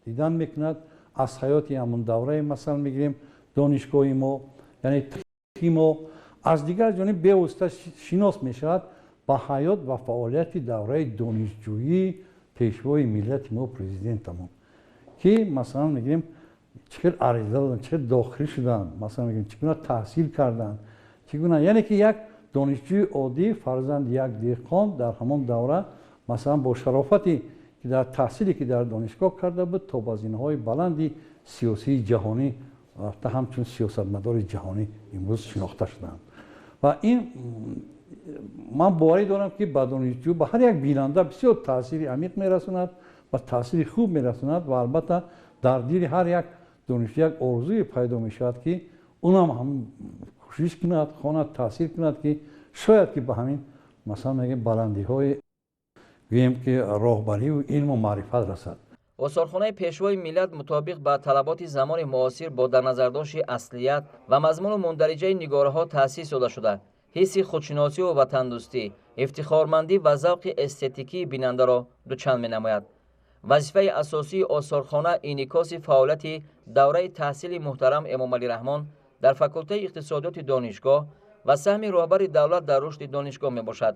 дидан мекунад аз ҳаёти ҳамон давраи, масалан мегирем, донишгоҳи мо, яъне мо. Аз дигар ҷониб, бевосита шинос мешавад ба ҳаёт ва фаъолияти давраи донишҷӯии Пешвои миллати мо, Президентамон, ки, масалан мегирем, чӣ хел ариза доданд, чӣ хел дохил шуданд, масалан мегирем, чӣ гуна таҳсил карданд, чӣ гуна, яъне ки як донишҷӯи оддӣ, фарзанди як деҳқон дар ҳамон давра, масалан, бо шарофате ки дар таҳсиле ки дар донишгоҳ карда буд, то ба зинаҳои баланди сиёсии ҷаҳонӣ рафта, ҳамчун сиёсатмадори ҷаҳонӣ имрӯз шинохта шуданд. Ва ин ман боварӣ дорам, ки ба донишҷӯ, ба ҳар як бинанда бисёр таъсири амиқ мерасонад ва таъсири хуб мерасонад. Ва албатта, дар дили ҳар як донишҷӯ як орзуе пайдо мешавад, ки унам ҳам кӯшиш кунад, хонад, таҳсил кунад, ки шояд ки ба ҳамин, масалан мегӯем, баландиҳои, гӯем ки, роҳбариву илму маърифат расад. Осорхонаи Пешвои миллат мутобиқ ба талаботи замони муосир бо дарназардошти аслият ва мазмуну мундариҷаи нигораҳо таъсис дода шуда, ҳисси худшиносиву ватандӯстӣ, ифтихормандӣ ва завқи эстетикии бинандаро дучанд менамояд. Вазифаи асосии осорхона инъикоси фаъолияти давраи таҳсили муҳтарам Эмомалӣ Раҳмон дар факултаи иқтисодиёти донишгоҳ ва саҳми роҳбари давлат дар рушди донишгоҳ мебошад.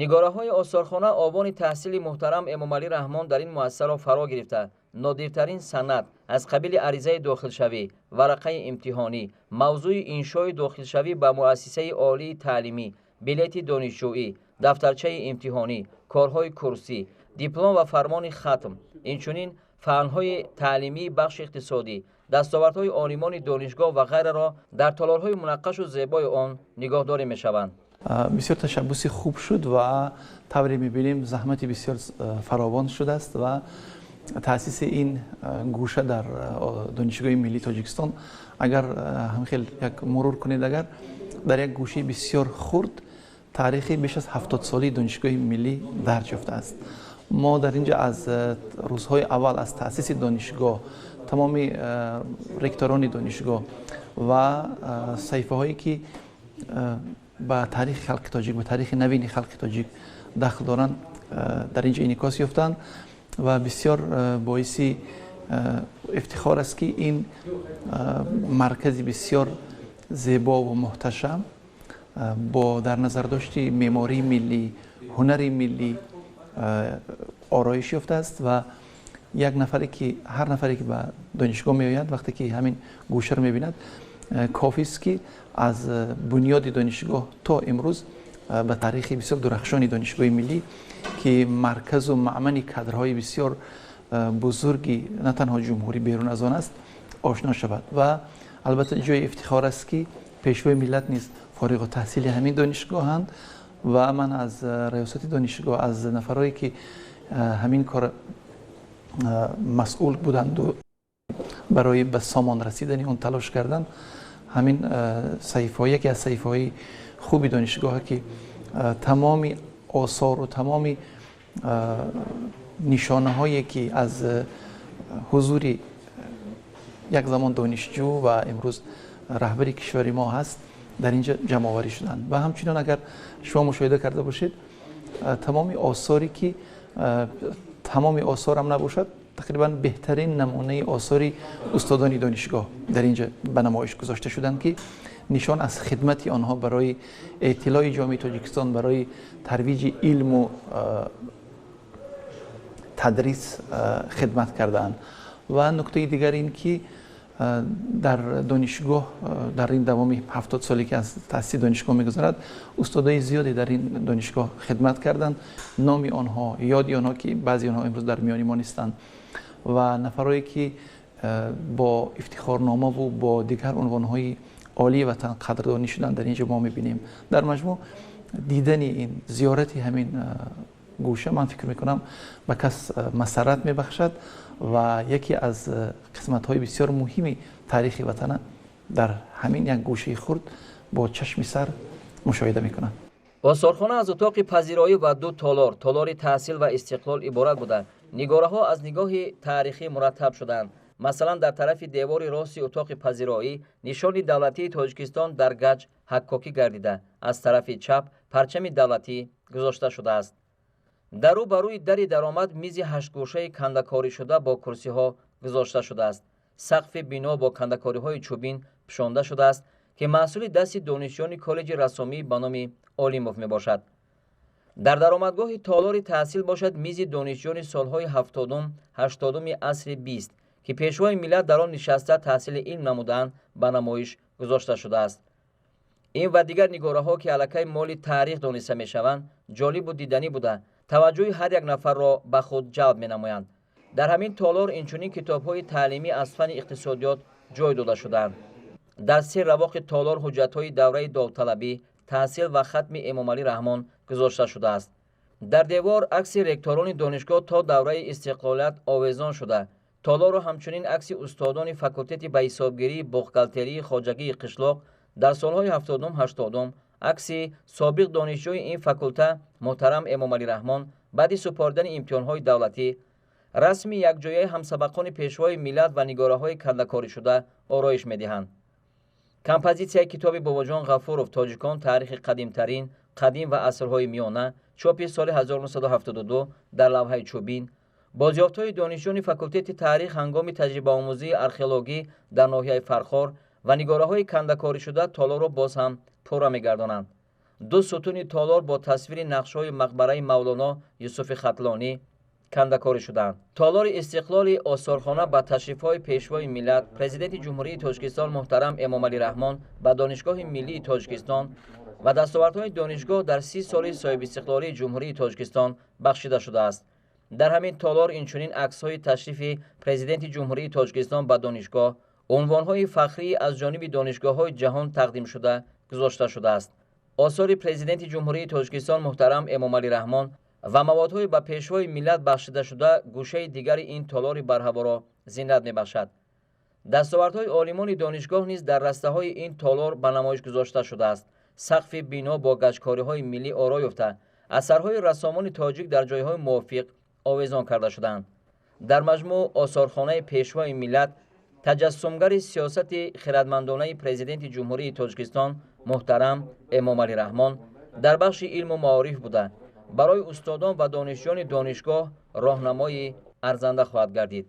Нигораҳои осорхона овони таҳсили муҳтарам Эмомалӣ Раҳмон дар ин муассисаро фаро гирифта, нодиртарин санад аз қабили аризаи дохилшавӣ, варақаи имтиҳонӣ, мавзӯи иншои дохилшавӣ ба муассисаи олии таълимӣ, билети донишҷӯӣ, дафтарчаи имтиҳонӣ, корҳои курсӣ, диплом ва фармони хатм, инчунин Фанҳои таълимии бахши иқтисодӣ, дастовардҳои олимони донишгоҳ ва ғайраро дар толорҳои мунаққашу зебои он нигоҳдорӣ мешаванд. Бисёр ташаббуси хуб шуд ва тавре мебинем, заҳмати бисёр фаровон шудааст ва таъсиси ин гӯша дар Донишгоҳи миллии Тоҷикистон, агар ҳамхел як мурур кунед, агар дар як гӯшаи бисёр хурд таърихи беш аз 70-солаи Донишгоҳи миллӣ дарҷ ёфтааст. Мо дар инҷа аз рӯзҳои аввал аз таъсиси донишгоҳ, тамоми ректорони донишгоҳ ва саҳифаҳое ки ба таърихи халқи тоҷик, ба таърихи навини халқи тоҷик дахл доранд, дар инҷа инъикос ёфтанд ва бисёр боиси ифтихор аст, ки ин маркази бисёр зебо ва муҳташам бо дар назардошти меъмории миллӣ, ҳунари миллӣ ороиш ёфтааст ва як нафаре ки, ҳар нафаре ки ба донишгоҳ меояд, вақте ки ҳамин гӯшаро мебинад, кофист ки аз бунёди донишгоҳ то имрӯз ба таърихи бисёр дурахшони Донишгоҳи миллӣ, ки марказу маъмани кадрҳои бисёр бузурги на танҳо ҷумҳурӣ, берун аз он аст, ошно шавад. Ва албатта ҷои ифтихор аст, ки Пешвои миллат низ фориғу таҳсили ҳамин донишгоҳанд ва ман аз раёсати донишгоҳ, аз нафарое ки ҳамин кор масъул буданду барои ба сомон расидани он талош карданд, ҳамин саҳифаҳо яке аз саҳифаҳои хуби донишгоҳе ки тамоми осору тамоми нишонаҳое ки аз ҳузури як замон донишҷӯ ва имрӯз раҳбари кишвари мо ҳаст, дар инҷа ҷамъоварӣ шуданд. Ва ҳамчунин, агар шумо мушоҳида карда бошед, тамоми осоре ки, тамоми осорам набошад, тақрибан беҳтарин намунаи осори устодони донишгоҳ дар инҷа ба намоиш гузошта шуданд, ки нишон аз хидмати онҳо барои эътилои ҷомеаи Тоҷикистон, барои тарвиҷи илму тадрис хидмат кардаанд. Ва нуктаи дигар ин ки дар донишгоҳ дар ин давоми 70 соле ки аз таъсиси донишгоҳ мегузарад, устодои зиёде дар ин донишгоҳ хидмат карданд. Номи онҳо, ёди онҳо, ки баъзи онҳо имрӯз дар миёни мо нестанд, ва нафарое ки бо ифтихорномаву бо дигар унвонҳои олии ватан қадрдонӣ шуданд, дар инҷо мо мебинем. Дар маҷмӯъ, дидани ин, зиёрати ҳамин гӯша, ман фикр мекунам, ба кас масаррат мебахшад ва яке аз қисматҳои бисёр муҳими таърихи ватана дар ҳамин як гӯшаи хурд бо чашми сар мушоҳида мекунанд. Осорхона аз утоқи пазироӣ ва ду толор, толори таҳсил ва истиқлол, иборат буда, нигораҳо аз нигоҳи таърихӣ мураттаб шудаанд. Масалан, дар тарафи девори рости утоқи пазироӣ нишони давлатии Тоҷикистон дар гаҷ ҳаккокӣ гардида, аз тарафи чап парчами давлатӣ гузошта шудааст. Дар рӯ ба рӯи дари даромад мизи ҳаштгӯшаи кандакоришуда бо курсиҳо гузошта шудааст. Сақфи бино бо кандакориҳои чӯбин пӯшонда шудааст, ки маҳсули дасти донишҷӯёни коллеҷи рассомӣ ба номи Олимов мебошад. Дар даромадгоҳи толори таҳсил бошад, мизи донишҷӯёни солҳои 70-ум, 80-уми асри 20, ки Пешвои миллат дар он нишаста таҳсили илм намудаанд, ба намоиш гузошта шудааст. Ин ва дигар нигораҳо, ки аллакай моли таърих дониста мешаванд, ҷолибу диданӣ буда, таваҷҷӯҳи ҳар як нафарро ба худ ҷалб менамоянд. Дар ҳамин толор инчунин китобҳои таълимӣ аз фанни иқтисодиёт ҷой дода шудаанд. Дар се равоқи толор ҳуҷҷатҳои давраи довталабӣ, таҳсил ва хатми Эмомалӣ Раҳмон гузошта шудааст. Дар девор акси ректорони донишгоҳ то давраи истиқлолият овезон шуда, толорро ҳамчунин акси устодони факултети ба ҳисобгирии бухгалтерии хоҷагии қишлоқ дар солҳои 70-ум, 80-ум, акси собиқ донишҷӯи ин факулта муҳтарам Эмомалӣ Раҳмон баъди супоридани имтиҳонҳои давлатӣ, расми якҷояи ҳамсабақони Пешвои миллат ва нигораҳои кандакоришуда ороиш медиҳанд. Композитсияи китоби Бобоҷон Ғафуров «Тоҷикон: таърихи қадимтарин, қадим ва асрҳои миёна», чопи соли 1972, дар лавҳаи чӯбин, бозёфтҳои донишҷӯёни факултети таърих ҳангоми таҷрибаомӯзии археологӣ дар ноҳияи Фархор ва нигораҳои кандакоришуда толорро боз ҳам пурра мегардонанд. Ду сутуни толор бо тасвири нақшҳои мақбараи Мавлоно Юсуфи Хатлонӣ кандакорӣ шудаанд. Толори истиқлоли осорхона ба ташрифҳои Пешвои миллат, Президенти Ҷумҳурии Тоҷикистон муҳтарам Эмомалӣ Раҳмон ба Донишгоҳи миллии Тоҷикистон ва дастовардҳои донишгоҳ дар 30 соли соҳибистиқлолии Ҷумҳурии Тоҷикистон бахшида шудааст. Дар ҳамин толор инчунин аксҳои ташрифи Президенти Ҷумҳурии Тоҷикистон ба донишгоҳ, унвонҳои фахрӣ аз ҷониби донишгоҳҳои ҷаҳон тақдимшуда гузошта шудааст. Осори Президенти Ҷумҳурии Тоҷикистон муҳтарам Эмомалӣ Раҳмон ва маводҳои ба Пешвои миллат бахшидашуда гӯшаи дигари ин толори барҳаворо зинат мебахшад. Дастовардҳои олимони донишгоҳ низ дар растаҳои ин толор ба намоиш гузошта шудааст. Сақфи бино бо гаҷкориҳои миллӣ оро ёфта, асарҳои рассомони тоҷик дар ҷойҳои мувофиқ овезон карда шудаанд. Дар маҷмӯъ осорхонаи Пешвои миллат таҷассумгари сиёсати хирадмандонаи Президенти Ҷумҳурии Тоҷикистон муҳтарам Эмомалӣ Раҳмон дар бахши илму маориф буда, барои устодон ва донишҷӯёни донишгоҳ роҳнамои арзанда хоҳад гардид.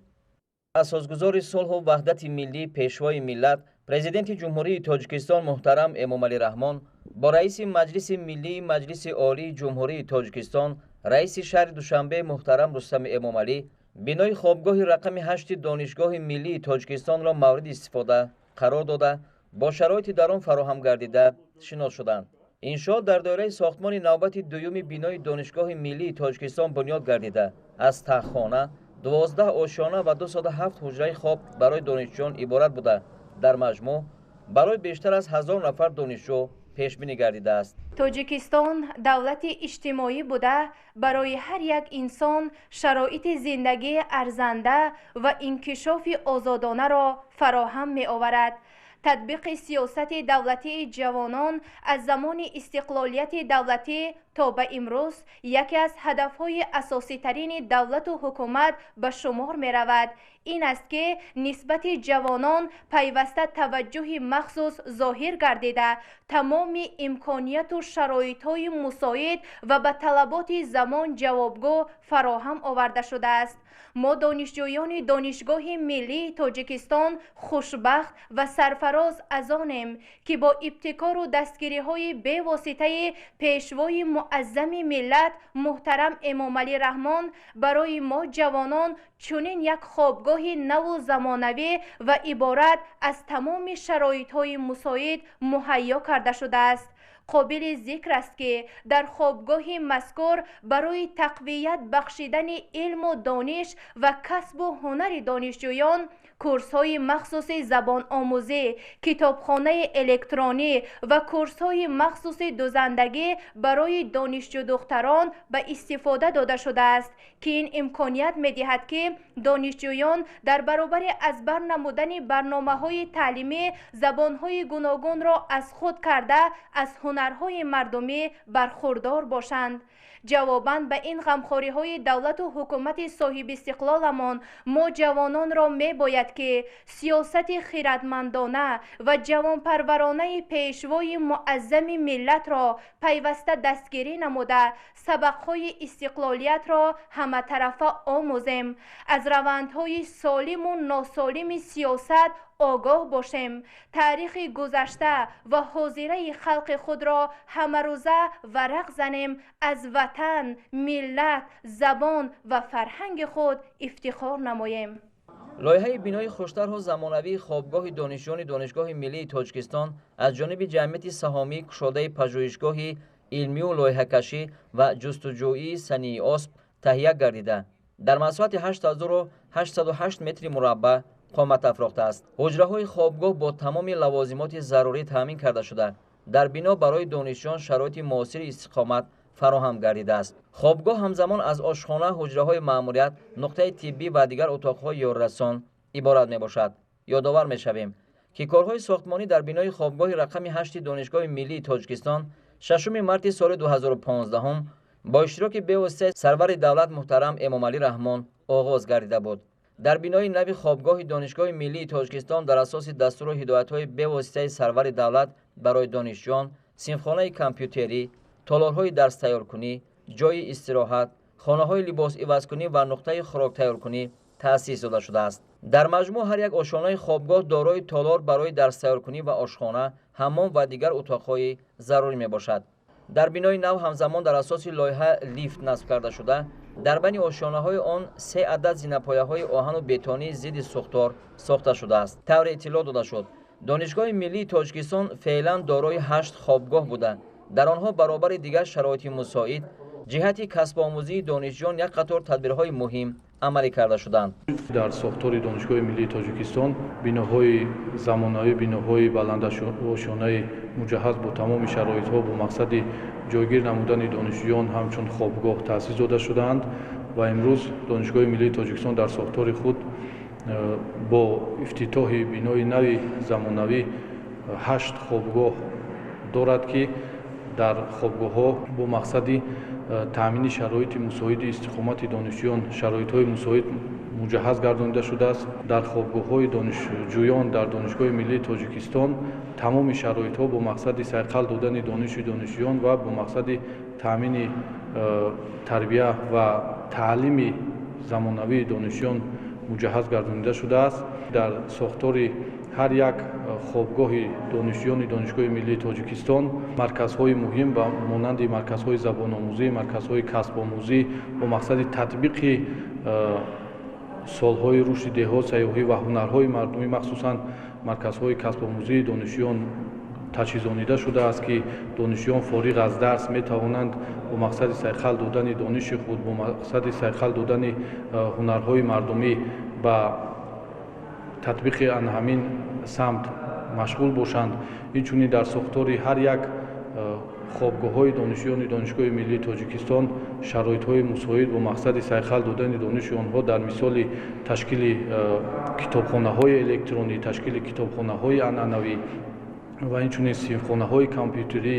Асосгузори сулҳу ваҳдати миллӣ, Пешвои миллат, Президенти Ҷумҳурии Тоҷикистон муҳтарам Эмомалӣ Раҳмон бо раиси Маҷлиси Миллии Маҷлиси Олии Ҷумҳурии Тоҷикистон, раиси шаҳри Душанбе муҳтарам Рустами Эмомалӣ бинои хобгоҳи рақами 8 Донишгоҳи Миллии Тоҷикистонро мавриди истифода қарор дода, бо шароити дар он фароҳам гардида шинос шуданд. Иншоот дар доираи сохтмони навбати дуюми бинои Донишгоҳи Миллии Тоҷикистон бунёд гардида, аз тахтхона, 12 ошёна ва 207 ҳуҷраи хоб барои донишҷӯён иборат буда, дар маҷмӯъ барои бештар аз 1000 нафар донишҷӯ пешбинӣ гардидааст. Тоҷикистон давлати иҷтимоӣ буда, барои ҳар як инсон шароити зиндагии арзанда ва инкишофи озодонаро фароҳам меоварад. Татбиқи сиёсати давлатии ҷавонон аз замони истиқлолияти давлатӣ то ба имрӯз яке аз ҳадафҳои асоситарини давлату ҳукумат ба шумор меравад. Ин аст, ки нисбати ҷавонон пайваста таваҷҷӯҳи махсус зоҳир гардида, тамоми имконияту шароитҳои мусоид ва ба талаботи замон ҷавобгӯ фароҳам оварда шудааст. Мо донишҷӯёни Донишгоҳи Миллии Тоҷикистон хушбахт ва сарфароз аз онем, ки бо ибтикору дастгириҳои бевоситаи Пешвои муаззами миллат муҳтарам Эмомалӣ Раҳмон барои мо ҷавонон чунин як хобгоҳи наву замонавӣ ва иборат аз тамоми шароитҳои мусоид муҳайё карда шудааст. Қобили зикр аст, ки дар хобгоҳи мазкур барои тақвият бахшидани илму дониш ва касбу ҳунари донишҷӯён курсҳои махсуси забономӯзӣ, китобхонаи электронӣ ва курсҳои махсуси дузандагӣ барои донишҷӯдухтарон ба истифода дода шудааст, ки ин имконият медиҳад, ки донишҷӯён дар баробари аз бар намудани барномаҳои таълимӣ забонҳои гуногунро аз худ карда, аз ҳунарҳои мардумӣ бархурдор бошанд. Ҷавобан ба ин ғамхориҳои давлату ҳукумати соҳибистиқлоламон мо ҷавононро мебояд, ки сиёсати хирадмандона ва ҷавонпарваронаи Пешвои муаззами миллатро пайваста дастгирӣ намуда, сабақҳои истиқлолиятро ҳаматарафа омӯзем, аз равандҳои солиму носолими сиёсат огоҳ бошем, таърихи гузашта ва ҳозираи халқи худро ҳамарӯза варақ занем, аз ватан, миллат, забон ва фарҳанги худ ифтихор намоем. Лоиҳаи бинои хуштарҳу замонавии хобгоҳи донишҷӯёни Донишгоҳи Миллии Тоҷикистон аз ҷониби ҷамъияти саҳомии кушодаи пажӯҳишгоҳи илмию лоиҳакашӣ ва ҷустуҷӯии сании осп таҳия гардида, дар масоҳати 8808 метри мураббаъ қомат афрохтааст. Ҳуҷраҳои хобгоҳ бо тамоми лавозимоти зарурӣ таъмин карда шуда, дар бино барои донишҷӯён шароити муосири истиқомат фароҳам гардидааст. Хобгоҳ ҳамзамон аз ошхона, ҳуҷраҳои маъмурият, нуқтаи тиббӣ ва дигар утоқҳои ёрирасон иборат мебошад. Ёдовар мешавем, ки корҳои сохтмонӣ дар бинои хобгоҳи рақами 8 Донишгоҳи Миллии Тоҷикистон 6 марти соли 2015 бо иштироки бевоситаи сарвари давлат муҳтарам Эмомалӣ Раҳмон оғоз гардида буд. Дар бинои нави хобгоҳи Донишгоҳи Миллии Тоҷикистон дар асоси дастуру ҳидоятҳои бевоситаи сарвари давлат барои донишҷӯён синфхонаи компютерӣ, толорҳои дарстайёркунӣ, ҷойи истироҳат, хонаҳои либосивазкунӣ ва нуқтаи хӯроктайёркунӣ таъсис дода шудааст. Дар маҷмӯъ ҳар як ошёнаи хобгоҳ дорои толор барои дарстайёркунӣ ва ошхона, ҳаммом ва дигар утоқҳои зарурӣ мебошад. Дар бинои нав ҳамзамон дар асоси лоиҳа лифт насб карда шуда, дар байни ошёнаҳои он 3 адад зинапояҳои оҳану бетонии зидди сӯхтор сохта шудааст. Тавре иттилоъ дода шуд, Донишгоҳи Миллии Тоҷикистон феълан дорои 8 хобгоҳ буда, дар онҳо баробари дигар шароити мусоид Ҷиҳати касбомӯзии донишҷӯён як қатор тадбирҳои муҳим амалӣ карда шуданд. Дар сохтори Донишгоҳи миллии Тоҷикистон биноҳои замонавӣ, биноҳои баландошёнаи муҷаҳҳаз бо тамоми шароитҳо бо мақсади ҷойгир намудани донишҷӯён ҳамчун хобгоҳ таъсис дода шудаанд ва имрӯз Донишгоҳи миллии Тоҷикистон дар сохтори худ бо ифтитоҳи бинои нави замонавӣ 8 хобгоҳ дорад, ки дар хобгоҳҳо бо мақсади таъмини шароити мусоиди истиқомати донишҷӯён шароитҳои мусоид муҷаҳҳаз гардонида шудааст. Дар хобгоҳҳои донишҷӯён дар Донишгоҳи миллии Тоҷикистон тамоми шароитҳо бо мақсади сайқал додани дониши донишҷӯён ва бо мақсади таъмини тарбия ва таълими замонавии донишҷӯён муҷаҳҳаз гардонида шудааст. Дар сохтори ҳар як хобгоҳи донишҷӯёни Донишгоҳи миллии Тоҷикистон марказҳои муҳим ба монанди марказҳои забономӯзӣ, марказҳои касбомӯзӣ бо мақсади татбиқи солҳои рушди деҳот, сайёҳӣ ва ҳунарҳои мардумӣ, махсусан марказҳои касбомӯзии донишҷӯён таҷҳизонида шудааст, ки донишҷӯён фориғ аз дарс метавонанд бо мақсади сайқал додани дониши худ, бо мақсади сайқал додани ҳунарҳои мардумӣ ба татбиқи ҳамин самт машғул бошанд. Инчунин дар сохтори ҳар як хобгоҳҳои донишҷӯёни Донишгоҳи миллии Тоҷикистон шароитҳои мусоид бо мақсади сайқал додани дониши онҳо дар мисоли ташкили китобхонаҳои электронӣ, ташкили китобхонаҳои анъанавӣ ва инчунин синфхонаҳои компютерӣ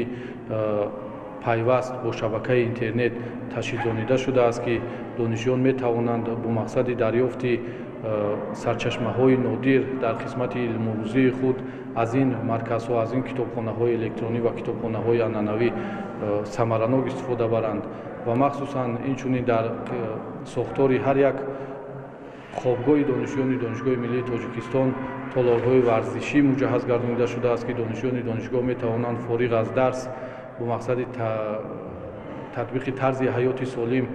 пайваст бо шабакаи интернет таҷҳизонида шудааст, ки донишҷӯён метавонанд бо мақсади дарёфти сарчашмаҳои нодир дар қисмати илмомӯзии худ аз ин марказҳо, аз ин китобхонаҳои электронӣ ва китобхонаҳои анъанавӣ самаранок истифода баранд. Ва махсусан инчунин дар сохтори ҳар як хобгоҳи донишҷӯёни Донишгоҳи миллии Тоҷикистон толорҳои варзишӣ муҷаҳҳаз гардонида шудааст, ки донишҷӯёни донишгоҳ метавонанд фориғ аз дарс бо мақсади татбиқи тарзи ҳаёти солим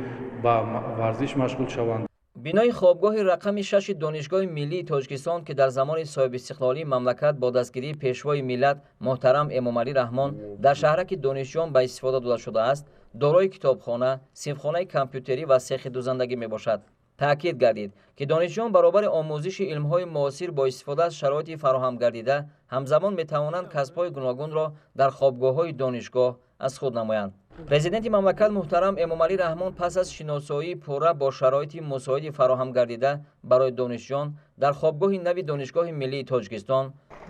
ба варзиш машғул шаванд. Бинои хобгоҳи рақами 6 Донишгоҳи миллии Тоҷикистон, ки дар замони соҳибистиқлолии мамлакат бо дастгирии пешвои миллат муҳтарам Эмомалӣ Раҳмон дар шаҳраки донишҷӯён ба истифода дода шудааст, дорои китобхона, синфхонаи компютерӣ ва сехи дузандагӣ мебошад. Таъкид гардид, ки донишҷӯён баробари омӯзиши илмҳои муосир бо истифода аз шароити фароҳам гардида ҳамзамон метавонанд касбҳои гуногунро дар хобгоҳҳои донишгоҳ аз худ намоянд. Президенти мамлакат муҳтарам Эмомалӣ Раҳмон пас аз шиносоии пурра бо шароити мусоиди фароҳам гардида барои донишҷӯён дар хобгоҳи нави Донишгоҳи миллии Тоҷикистон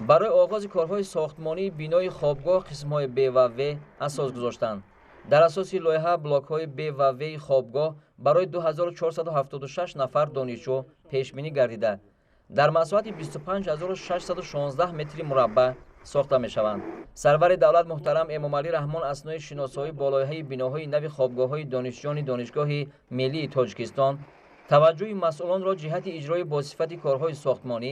барои оғози корҳои сохтмонии бинои хобгоҳ қисмҳои Б ва В асос гузоштанд. Дар асоси лоиҳа блокҳои Б ва В хобгоҳ барои 2476 нафар донишҷӯ пешбинӣ гардида, дар масоҳати 25616 метри мураббаъ сохта мешаванд. Сарвари давлат муҳтарам Эмомалӣ Раҳмон аснои шиносоӣ бо лоиҳаи биноҳои нави хобгоҳҳои донишҷӯёни Донишгоҳи миллии Тоҷикистон таваҷҷӯҳи масъулонро ҷиҳати иҷрои босифати корҳои сохтмонӣ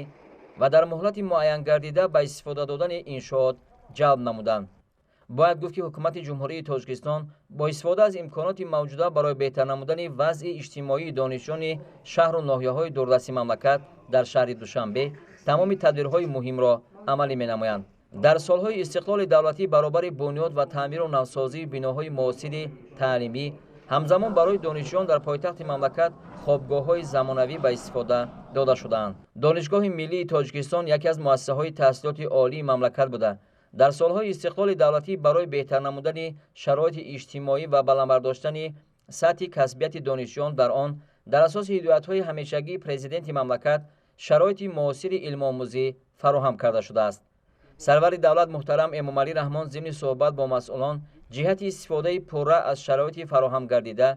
ва дар муҳлати муайянгардида ба истифода додани иншоот ҷалб намуданд. Бояд гуфт, ки ҳукумати Ҷумҳурии Тоҷикистон бо истифода аз имконоти мавҷуда барои беҳтар намудани вазъи иҷтимоии донишҷӯёни шаҳру ноҳияҳои дурдасти мамлакат дар шаҳри Душанбе тамоми тадбирҳои муҳимро амалӣ менамоянд. Дар солҳои истиқлоли давлатӣ баробари бунёд ва таъмиру навсозии биноҳои муосири таълимӣ ҳамзамон барои донишҷӯён дар пойтахти мамлакат хобгоҳҳои замонавӣ ба истифода дода шудаанд. Донишгоҳи миллии Тоҷикистон яке аз муассисаҳои таҳсилоти олии мамлакат буда, дар солҳои истиқлоли давлатӣ барои беҳтар намудани шароити иҷтимоӣ ва баланд бардоштани сатҳи касбияти донишҷӯён дар он дар асоси ҳидоятҳои ҳамешагии президенти мамлакат шароити муосири илмомӯзӣ фароҳам карда шудааст. Сарвари давлат муҳтарам Эмомалӣ Раҳмон зимни суҳбат бо масъулон ҷиҳати истифодаи пурра аз шароити фароҳам гардида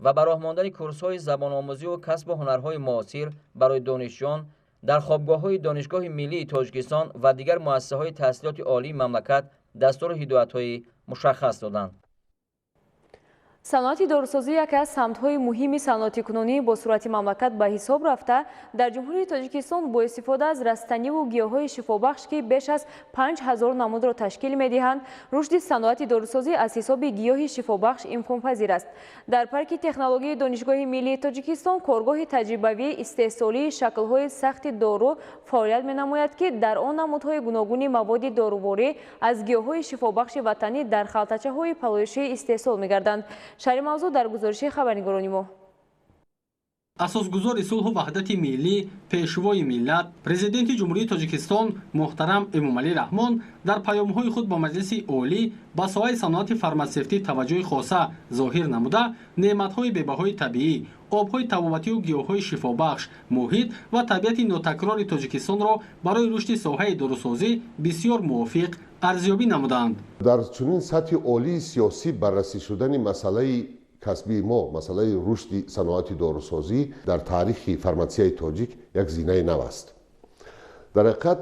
ва ба роҳ мондани курсҳои забономӯзию касбу ҳунарҳои муосир барои донишҷӯён дар хобгоҳҳои Донишгоҳи миллии Тоҷикистон ва дигар муассисаҳои таҳсилоти олии мамлакат дастуру ҳидоятҳои мушаххас доданд. Саноати дорусозӣ яке аз самтҳои муҳими саноатикунонии бо суръати мамлакат ба ҳисоб рафта, дар Ҷумҳурии Тоҷикистон бо истифода аз растаниву гиёҳҳои шифобахш, ки беш аз 5000 намудро ташкил медиҳанд, рушди саноати дорусозӣ аз ҳисоби гиёҳи шифобахш имконпазир аст. Дар парки технологияи Донишгоҳи миллии Тоҷикистон коргоҳи таҷрибавии истеҳсолии шаклҳои сахти дору фаъолият менамояд, ки дар он намудҳои гуногуни маводи доруворӣ аз гиёҳҳои шифобахши ватанӣ дар халтачаҳои палоишӣ истеҳсол мегарданд. Шарҳи мавзӯъ дар гузориши хабарнигорони мо. Асосгузори сулҳу ваҳдати миллӣ, Пешвои миллат, Президенти Ҷумҳурии Тоҷикистон муҳтарам Эмомалӣ Раҳмон дар паёмҳои худ ба Маҷлиси Олӣ ба соҳаи саноати фарматсевтӣ таваҷҷӯҳи хоса зоҳир намуда, неъматҳои бебаҳои табиӣ, обҳои табобатию гиёҳҳои шифобахш, муҳит ва табиати нотакрори Тоҷикистонро барои рушди соҳаи дорусозӣ бисёр мувофиқ арзёбӣ намуданд. Дар чунин сатҳи олии сиёсӣ баррасӣ шудани масъалаи касбии мо, масъалаи рушди саноати дорусозӣ, дар таърихи фарматсияи тоҷик як зинаи нав аст. Дар ҳақиқат,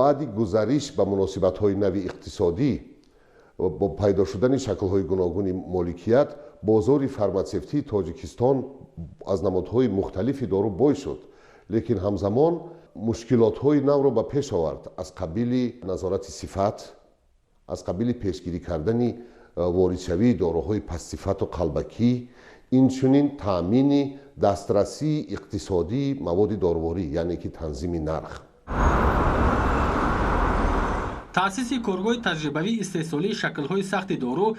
баъди гузариш ба муносибатҳои нави иқтисодӣ, бо пайдо шудани шаклҳои гуногуни моликият, бозори фарматсевтии Тоҷикистон аз намудҳои мухталифи дору бой шуд, лекин ҳамзамон мушкилотҳои навро ба пеш овард, аз қабили назорати сифат, аз қабили пешгирӣ кардани воридшавии доруҳои пастсифату қалбакӣ, инчунин таъмини дастрасии иқтисодии маводи доруворӣ, яъне ки танзими нарх. Таъсиси коргоҳи таҷрибавии истеҳсолии шаклҳои сахти дору.